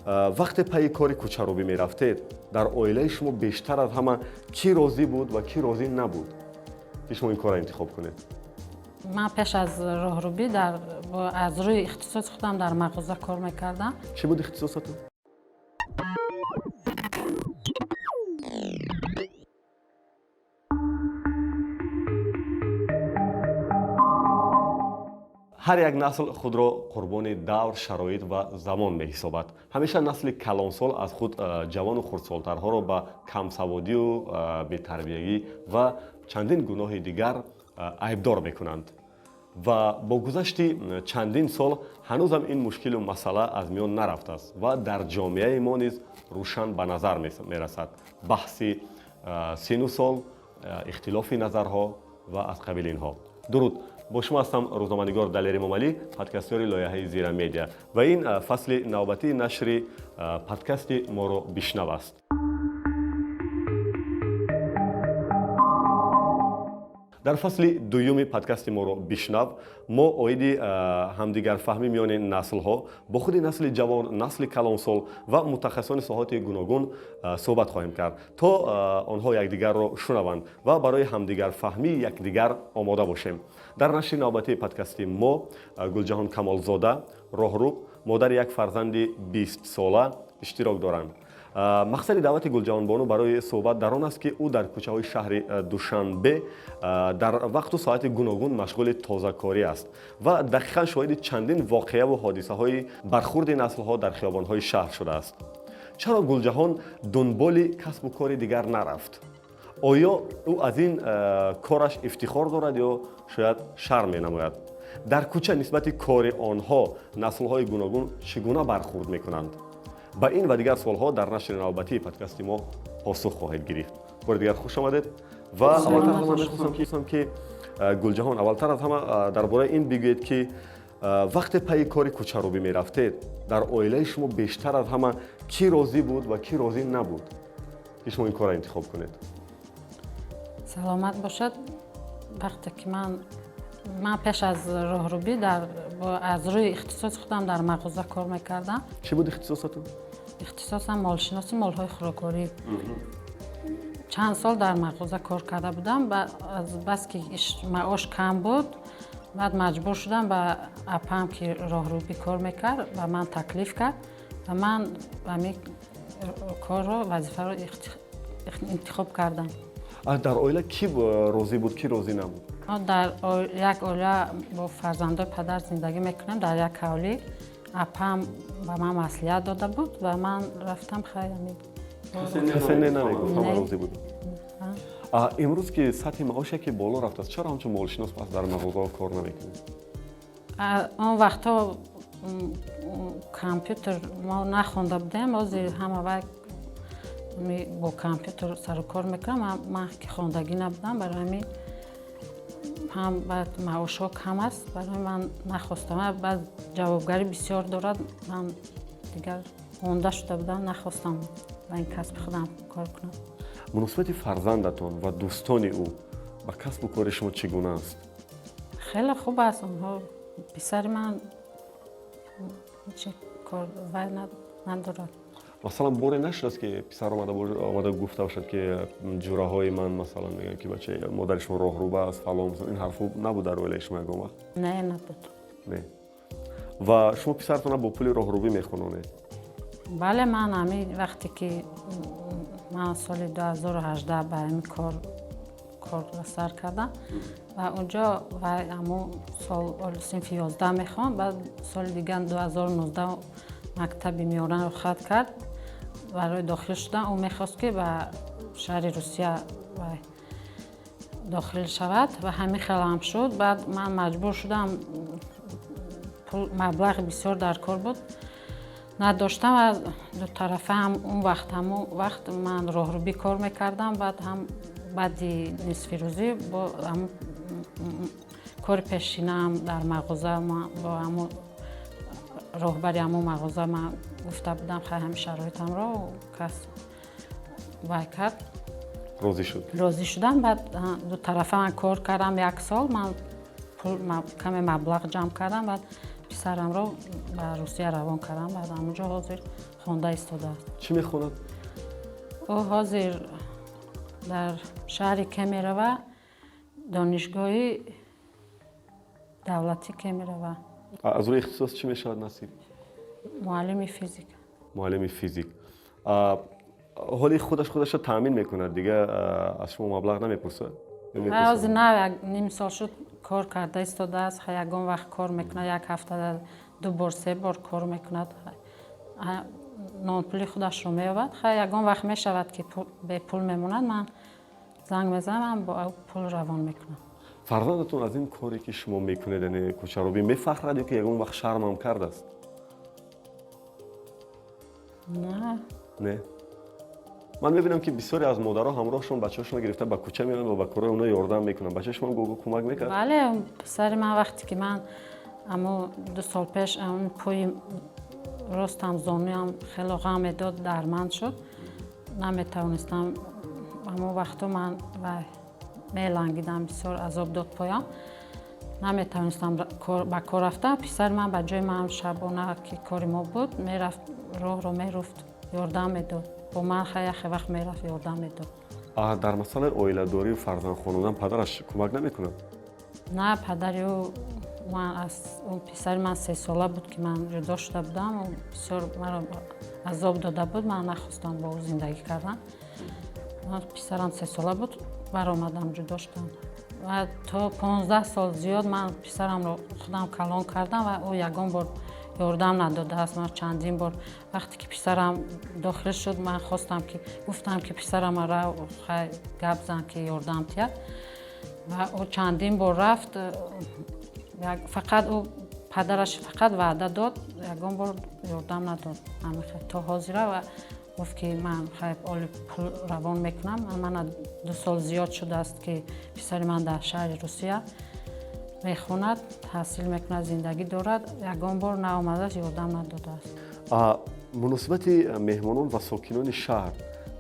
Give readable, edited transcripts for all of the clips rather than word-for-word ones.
Вақте пайи кори кӯчарӯбӣ мерафтед, дар оилаи шумо бештар аз ҳама кӣ розӣ буд ва кӣ розӣ набуд, ки шумо ин корро интихоб кунед? Ман пеш аз роҳрӯбӣ аз рӯи ихтисоси худам дар мағоза кор мекардам. Чӣ буд ихтисосатон? Ҳар як насл худро қурбони давр, шароит ва замон меҳисобад. Ҳамеша насли калонсол аз худ ҷавону хурдсолтарҳоро ба камсаводию бетарбиягӣ ва чандин гуноҳи дигар айбдор мекунанд. Ва бо гузашти чандин сол ҳанӯзам ин мушкилу масъала аз миён нарафтааст ва дар ҷомеаи мо низ рӯшан ба назар мерасад баҳси сину сол, ихтилофи назарҳо ва аз қабили инҳо. Дуруд, бо шумо ҳастам рӯзноманигор Далер Эмомалӣ, подкастёри лоиҳаи Зира Медиа, ва ин фасли навбатии нашри подкасти «Моро бишнав» аст. Дар фасли дуюми подкасти «Моро бишнав» мо оиди ҳамдигарфаҳмӣ миёни наслҳо бо худи насли ҷавон, насли калонсол ва мутахассисони соҳоти гуногун суҳбат хоҳем кард, то онҳо якдигарро шунаванд ва барои ҳамдигарфаҳмии якдигар омода бошем. Дар нашри навбатии подкасти мо Гулҷаҳон Камолзода, роҳруб, модари як фарзанди 20-сола иштирок доранд. Мақсади даъвати Гулҷаҳонбону барои суҳбат дар он аст, ки ӯ дар кӯчаҳои шаҳри Душанбе дар вақту соати гуногун машғули тозакорӣ аст ва дақиқан шоҳиди чандин воқеаву ҳодисаҳои бархурди наслҳо дар хиёбонҳои шаҳр шудааст. Чаро Гулҷаҳон дунболи касбу кори дигар нарафт? Оё ӯ аз ин кораш ифтихор дорад ё шояд шарм менамояд? Дар кӯча нисбати кори онҳо наслҳои гуногун чӣ гуна бархурд мекунанд? Ба ин ва дигар суолҳо дар нашри навбатии подкасти мо посух хоҳед гирифт. Бори дигар хуш омадед. Ва аввалтар аз ҳама мехостам, ки Гулҷаҳон, аввалтар аз ҳама дар бораи ин бигӯед, ки вақте пайи кори кӯчарӯбӣ мерафтед, дар оилаи шумо бештар аз ҳама кӣ розӣ буд ва кӣ розӣ набуд, ки шумо ин корро интихоб кунед? Саломат бошад. Вақте ки ман пеш аз роҳрӯбӣ аз рӯи ихтисоси худам дар мағоза кор мекардам. Чӣ буд ихтисосатон? Ихтисосам молшиноси молҳои хӯрокворӣ. Чанд сол дар мағоза кор карда будам. Аз баски маош кам буд, баъд маҷбур шудам, ба апаам, ки роҳрӯбӣ кор мекард, ба ман таклиф кард ва ман ҳамин корро, вазифаро интихоб кардам. Дар оила кӣ розӣ буд, кӣ розӣ набуд? Дар як оила бо фарзандои падар зиндагӣ мекунем, дар як ҳавлӣ. Апаам ба ман маслиҳат дода буд ва ман рафтам. Хай. Касе не намегуфт, ҳама розӣ буд. Имрӯз ки сатҳи маош яке боло рафтааст, чаро ҳамчун молшинос пас дар мағозаҳо кор намекунед? Он вақтҳо компютер мо нахонда будем. Ҳозир ҳама вай бо компютер сару кор мекунам. Ман ки хондагӣ набудам, барои ҳамин ҳам баъд маошҳо кам аст, барои ман нахостам. Баъд ҷавобгарӣ бисёр дорад. Ман дигар монда шуда будам, нахостам ба ин касби худам кор кунам. Муносибати фарзандатон ва дӯстони ӯ ба касбу кори шумо чӣ гуна аст? Хеле хуб аст. Онҳо, писари ман ҳеҷ кор вай надорад. Масалан, боре нашудааст, ки писар омада гуфта бошад, ки ҷураҳои ман, масалан, мегӯянд, ки бача, модари шумо роҳрӯба аст, фалон? Ин ҳарфо набуд дар оилаи шумо ягон вақт? Не, набуд. Не. Ва шумо писаратонро бо пули роҳрӯбӣ мехононед? Бале, ман ҳамин вақте ки ман соли 2018 ба ҳамин корро сар кардам ва унҷо вай ҳамун сол синфи 11 мехонд. Баъд соли дигар, 2019, мактаби миёнаро хат кард. Барои дохил шудан ӯ мехост, ки ба шаҳри Русия дохил шавад, ва ҳамин хел ҳам шуд. Баъд ман маҷбур шудам, пул, маблағи бисёр дар кор буд, надоштам ва дутарафа ҳам он вақт, ҳамон вақт ман роҳрӯбӣ кор мекардам, баъд ҳам баъди нисфирӯзӣ бо ҳамон кори пешинаам дар мағоза бо ҳамон роҳбари ҳамон мағоза ман гуфта будам. Хай, ҳамин шароитамро кас вай кард. Розӣ шуд? Розӣ шудам. Баъд дутарафа ман кор кардам як сол, ман пул, каме маблағ ҷамъ кардам. Баъд Писарамро ба Русия равон кардам, баъд ҳамонҷо ҳозир хонда истодааст. Чӣ мехонад? Ӯ ҳозир дар шаҳри Кемерово, донишгоҳи давлатӣ Кемерово. Аз рӯи ихтисос чӣ мешавад насиб? Муаллими физика. Муаллими физик. Ҳоли худаш худашро таъмин мекунад, дигар аз шумо маблағ намепурсад? Ҳозир на, як ним сол шуд, кор карда истодааст. Ягон вақт кор мекунад, як ҳафта ду бор, се бор кор мекунад, нонпули худашро меёбад. Хай, ягон вақт мешавад, ки бепул мемонад, ман занг мезанам, бо пул равон мекунам. Фарзандатон аз ин коре, ки шумо мекунед, яъне кӯчаробӣ, мефахрад ё ки ягон вақт шармам кардааст? На. Не, ман мебинам, ки бисёре аз модаро ҳамроҳшон бачаҳошонро гирифта ба кӯча меоянд ва ба корҳои онҳо ёрдам мекунанд. Бачаи шумо гоҳ кӯмак мекард? Бале, писари ман, вақте ки ман амо 2 сол пеш пои ростам, зонуям хело ғам медод, дарманд шуд, наметавонистам. Ҳамон вақто ман мелангидам, бисёр азоб дод поям, наметавонистам ба кор рафтам. Писари ман ба ҷои ман шабона, ки кори мо буд, мерафт, роҳро меруфт, ёрдам медод бо ман. Яхе вақт мерафт, ёрдам медод. Дар масъалаи оиладорию фарзандхонондан падараш кӯмак намекунад? На, падари ӯ, ман аз писари ман 3 сола буд, ки ман ҷудо шуда будам, бисёр маро азоб дода буд, ман нахостам бо ӯ зиндагӣ кардан. Писарам 3 сола буд, баромадам, ҷудо шудам ва то 15 сол зиёд ман писарамро худам калон кардам ва ӯ ягон бор ёрдам надодааст. Ман чандин бор, вақте ки писарам дохил шуд, ман хостам, ки гуфтам, ки писарама хай гап зан, ки ёрдам тиҳад, ва ӯ чандин бор рафт. Фақат ӯ падараш фақат ваъда дод, ягон бор ёрдам надод то ҳозира. Ва гуфт, ки ман хай оли пул равон мекунам. Мана 2 сол зиёд шудааст, ки писари ман дар шаҳри Русия мехонад, таҳсил мекунад, зиндагӣ дорад, ягон бор наомадааст, ёрдам надодааст. Муносибати меҳмонон ва сокинони шаҳр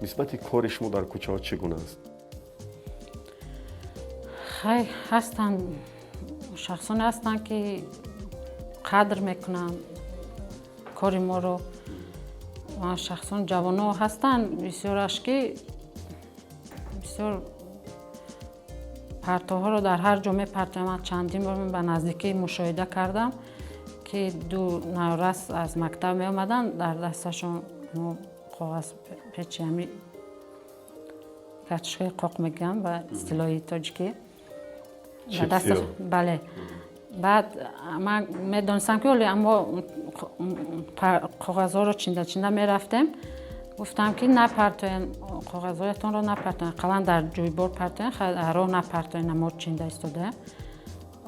нисбати кори шумо дар кӯчаҳо чӣ гуна аст? Хай, ҳастанд, шахсоне ҳастанд, ки қадр мекунанд кори моро. Шахсон ҷавоно ҳастанд бисёраш, ки бисёр партовҳоро дар ҳар ҷо мепартоянд. Ман чандин бор ба наздикӣ мушоҳида кардам, ки ду наврас аз мактаб меомаданд, дар дасташон коғаз печи, ҳами картошкаи қоқ мегӯям ба истилоҳи тоҷикӣ. Бале, баъд ман медонистам, ки оли аммо коғазҳоро чинда чинда мерафтем. Гуфтам, ки напартоен, коғазҳоятонро напартоен, қалан дар ҷӯйбор партоен, роҳ напартоен, мо чинда истодаем.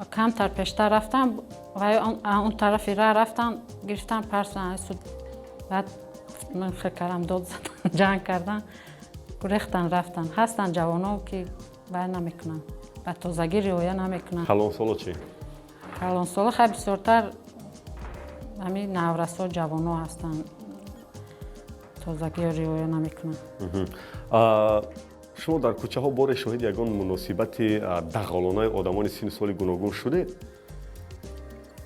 Камтар пештар рафтам ва он тарафи раҳ рафтан, гирифтан, парсан. Баъд ман хел кардам, дод задан, ҷанг кардан, гурехтан, рафтан. Ҳастанд ҷавоно, ки бай намекунанд, ба тозагӣ риоя намекунанд. Калонсоло чӣ? Калонсоло хай бисёртар ҳамин наврасо, ҷавоно ҳастанд, тозагиро риоя намекунанд. Шумо дар кӯчаҳо боре шоҳиди ягон муносибати дағолонаи одамони синну соли гуногун шудед?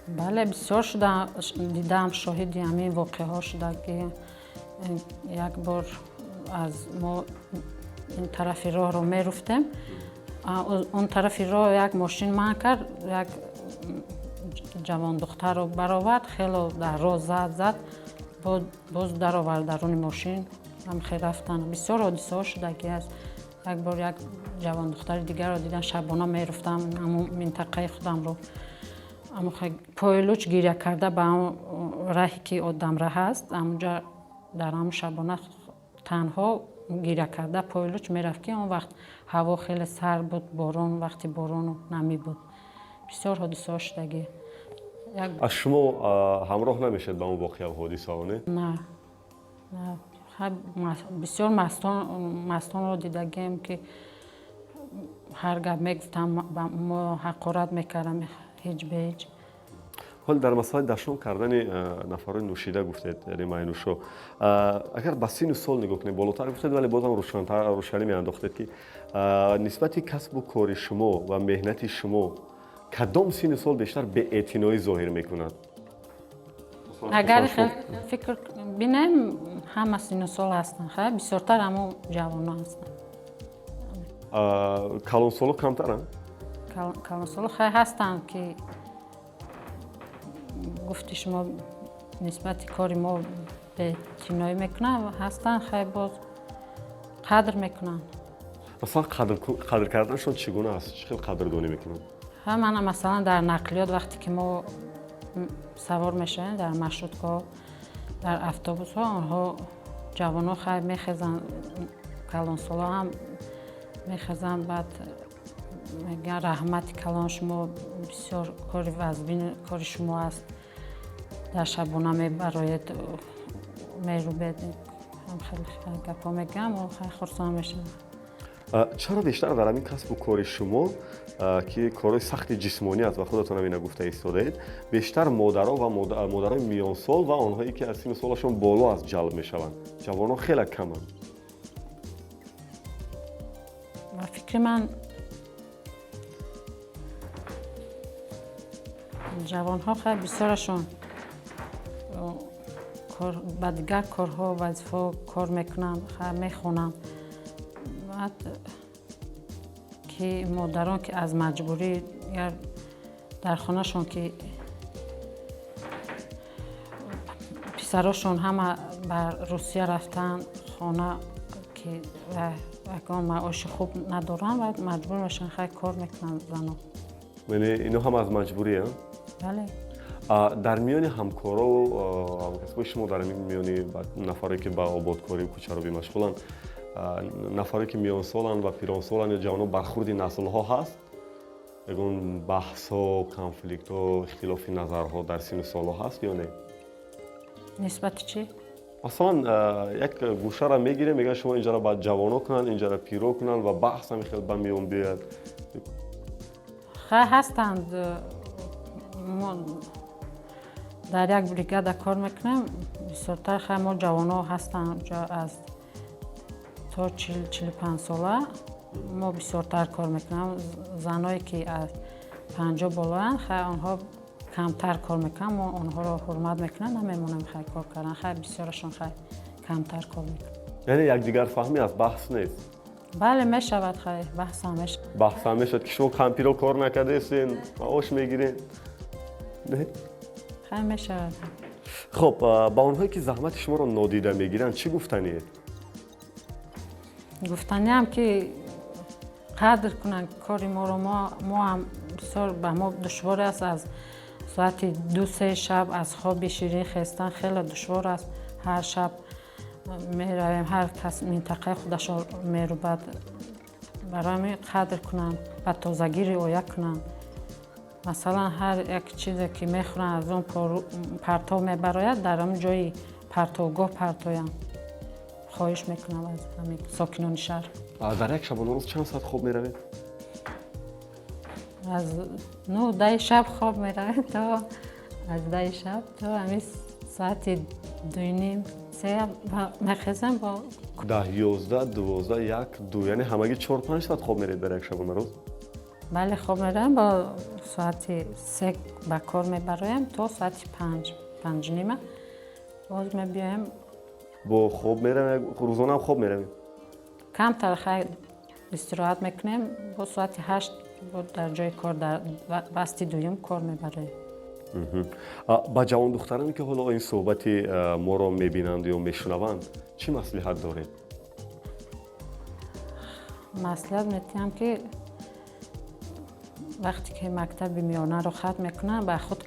Бале, бисёр шуда дидам, шоҳиди ҳамин воқеаҳо шуда, ки як бор аз мо ин тарафи роҳро меруфтем, он тарафи роҳ як мошин манъ кард, як ҷавондухтарро баровард, хело дар роҳ зад, зад, боз даровард даруни мошин, ҳамхел рафтан. Бисёр ҳодисаҳо шудагӣ аст. Як бор як ҷавондухтари дигарро дидам, шабона меруфтам ҳамон минтақаи худамро, пойлуч гиря карда ба ҳамон раҳе, ки одамраҳ аст, ҳамонҷа дар ҳамон шабона танҳо гиря карда пойлуч мерафт, ки он вақт ҳаво хеле сард буд, борон, вақти борону намӣ буд. Бисёр ҳодисаҳо шудагӣ. Аз шумо ҳамроҳ намешавед ба он воқеа ҳодисаҳо, не? На, бисёр мастонро дидагием, ки ҳар гап мегуфтам, мо ҳақорат мекардам, ҳеҷ бе ҳеҷ. Ҳол дар масъалаи дашном кардани нафарои нӯшида гуфтед, яъне майнӯшо, агар ба синну сол нигоҳ кунем, болотар гуфтед, вале бозам рӯшанӣ меандохтед, ки нисбати касбу кори шумо ва меҳнати шумо кадом синну сол бештар беэътиноӣ зоҳир мекунад? Агар фикр бинем, ҳама сину сол ҳастанд, хай бисёртар ҳамо ҷавонҳо ҳастанд. Калонсоло камтаранд? Калонсоло хай ҳастанд, ки гуфти шумо нисбати кори мо беэътиноӣ мекунанд, ҳастанд, хай боз қадр мекунанд. Масалан, қадр карданашон чӣ гуна аст? Чӣ хел қадрдонӣ мекунанд? Ҳа, мана масалан дар нақлиёт вақте ки мо савор мешавем, дар маршруткаҳо, дар автобусҳо, онҳо ҷавонҳо хай мехезанд, калонсоло ҳам мехезанд, баъд мегӯянд раҳмати калон, шумо бисёр кори вазбин кори шумо аст, дар шабона мебароед, мерубед, хеле гапҳо мегӯям, хай хурсанд мешавам. Чаро бештар дар ҳамин касбу кори шумо, ки корҳои сахти ҷисмонӣ аст ва худатон ҳам ина гуфта истодаед, бештар модаро ва модарои миёнсол ва онҳое ки аз сину солашон боло аст ҷалб мешаванд, ҷавонон хеле каманд? Ба фикри ман ҷавонҳо хеле бисёрашон ба дигар корҳо, вазифаҳо кор мекунанд, мехонанд. Баъд ки модарон ки аз маҷбурӣ дар хонашон ки писарошон ҳама ба Русия рафтанд, хона ки ягон маоши хуб надоранд, баъд маҷбур мешаванд, хай кор мекунанд занон. Яъне ино ҳама аз маҷбурӣ? Бале. Дар миёни ҳамкорову ҳамкасбои шумо, дар миёни нафаре ки ба ободкорию кӯчаробӣ машғуланд, нафаре ки миёнсоланд ва пиронсоланд ё ҷавонон, бархурди наслҳо ҳаст? Ягон баҳсҳо, конфликтҳо, ихтилофи назарҳо дар сину солҳо ҳаст ё не? Нисбати чӣ? Масалан, як гӯшаро мегирем, мегӯянд шумо инҷаро бояд ҷавоно кунанд, инҷаро пиро кунанд ва баҳс ҳамин хел ба миён биёяд. Хай ҳастанд. Мо дар як бригада кор мекунем, бисёртар хай мо ҷавонҳо ҳастанд, аз то 40-45 сола мо бисёртар кор мекунем. Заное ки аз 50 болоянд, хай онҳо камтар кор мекунанд, мо онҳоро ҳурмат мекунем, намемонем хай кор кардан, хай бисёрашон хай камтар кор мекунанд. Яъне якдигарфаҳмӣ аст, баҳс нест? Бале, мешавад, хай баҳсам мешавад. Баҳсам мешавад ки шумо кампиро кор накардаистен, маош мегиред? Хай мешавад. Хуб, ба онҳое ки заҳмати шуморо нодида мегиранд чӣ гуфтаниед? Гуфтаниам ки қадр кунанд кори моро. Мо ҳам бисёр ба мо душвор аст, аз соати 2-3 шаб аз хоби ширин хестан хеле душвор аст. Ҳар шаб меравем, ҳар кас минтақаи худашро мерубад. Барои ҳамин қадр кунанд, ба тозагӣ риоя кунанд. Масалан, ҳар як чизе ки мехӯранд аз он партов мебарояд, дар ҳамон ҷои партовгоҳ партоянд. Хоҳиш мекунам аз ҳамин сокинони шаҳр. Дар як шабонарӯз чанд соат хоб меравед? Аз 9-10 шаб хоб меравем, то аз 10 шаб то ҳамин соати 2:30-3 мехезем. Бо 10, 11, 12, 1, 2, яъне ҳамагӣ 4-5 соат хоб меравед дар як шабонарӯз? Бале, хоб меравем, бо соати 3 ба кор мебароем то соати 5, 5:30 боз мебиёем. Бо хоб меравем, рӯзона ҳам хоб меравем? Камтар хай истироҳат мекунем, бо соати 8 дар ҷои кор, дар басти дуюм кор мебароем. Ба ҷавондухтароне ки ҳоло ин суҳбати моро мебинанд ё мешунаванд, чӣ маслиҳат доред? Маслиҳат медиҳам ки вақте ки мактаби миёнаро хатм мекунанд, ба худ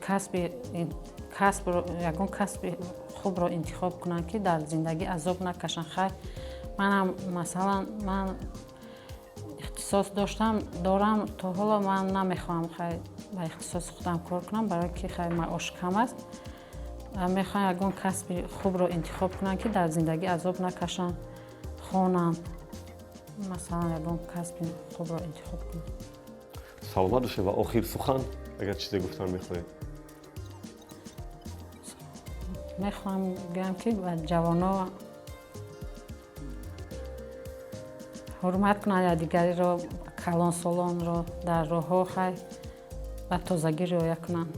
ягон касби хубро интихоб кунанд, ки дар зиндагӣ азоб накашанд. Хай манам масалан ман ихтисос доштам, дорам, то ҳоло ман намехоҳам хай ба ихтисоси худам кор кунам, барое ки хай маош кам аст. Мехоҳам ягон касби хубро интихоб кунанд, ки дар зиндагӣ азоб накашанд, хонанд, масалан ягон касби хубро интихоб кунанд. Саломат бошед ва охир сухан, агар чизе гуфтан мехоҳед. Мехоҳам гӯям ки ба ҷавонҳо ҳурмат кунанд якдигариро, калонсолонро, дар роҳҳо хай ба тозагӣ риоя кунанд.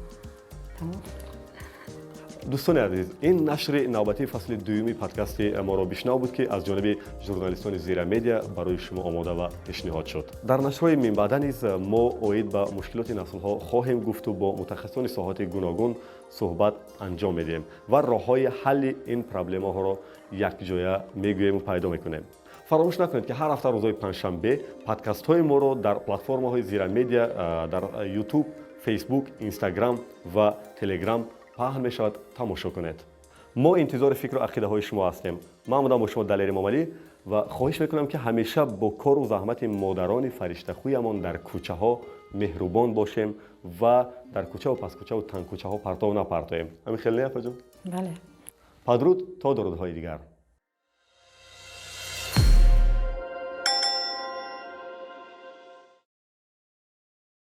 Дӯстони азиз, ин нашри навбатии фасли дуюми подкасти «Моро бишнав» буд, ки аз ҷониби журналистони «Зира Медиа» барои шумо омода ва пешниҳод шуд. Дар нашрҳои минбаъда низ мо оид ба мушкилоти наслҳо хоҳем гуфту бо мутахассисони соҳаҳои гуногун суҳбат анҷом медиҳем ва роҳҳои ҳалли ин проблемаҳоро якҷоя мегӯему пайдо мекунем. Фаромӯш накунед, ки ҳар ҳафта рӯзҳои панҷшанбе подкастҳои моро дар платформаҳои «Зира Медиа» дар Ютуб, Фейсбук, Инстаграм ва Телеграм паҳн мешавад, тамошо кунед. Мо интизори фикру ақидаҳои шумо ҳастем. Ман будам бо шумо Далери Момалӣ ва хоҳиш мекунам, ки ҳамеша бо кору заҳмати модарони фариштахӯямон дар кӯчаҳо меҳрубон бошем ва дар кӯчаву паскӯчаву тангкӯчаҳо партов напартоем. Ҳамин хел не, апаҷон? Бале. Падруд, то дурудҳои дигар.